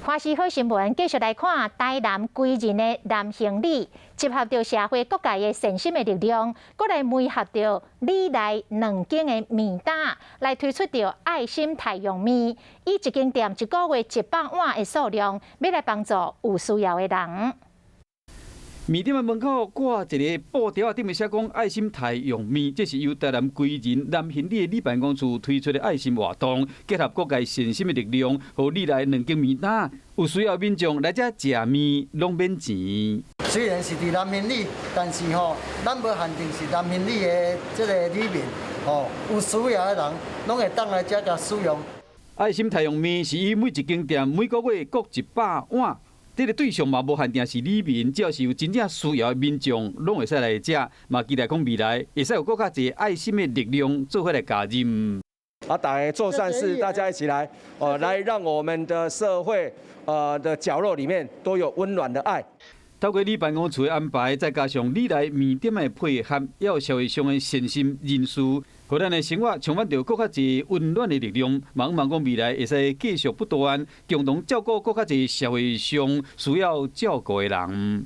華視好新聞繼續來看台南歸仁的南興里，集合著社會各界的善心的力量，閣來媒合著里內兩間的麵檔，來推出著愛心太陽麵，以一間店一個月100碗的數量，欲來幫助有需要的人。麵店的門口掛一个布條，頂面寫講愛心太陽麵，這是由台南歸仁南興里的里辦公處推出的愛心活動，結合各界善心的力量，予里內兩間麵檔有需要民眾來遮食麵，攏免錢。雖然是佇南興里，但是吼，咱無限定是南興里的這个里面，吼，有需要的人，攏會當來遮共使用。愛心太陽麵是以每一間店每個月各100碗。這个對象嘛無限定是里民，只要是有真正需要的民眾，攏會使來食。嘛期待講未來會使有閣較濟愛心的力量做伙來加入。啊，大家做善事，大家一起來，哦，來讓我們的社會，的角落裡面都有溫暖的愛。透過里辦公處的安排，再加上里內麵店的配合，抑有社會上的善心人士，予咱的生活充滿著閣較濟溫暖的力量。嘛向望講未來會使繼續不斷，共同照顧閣較濟社會上需要照顧的人。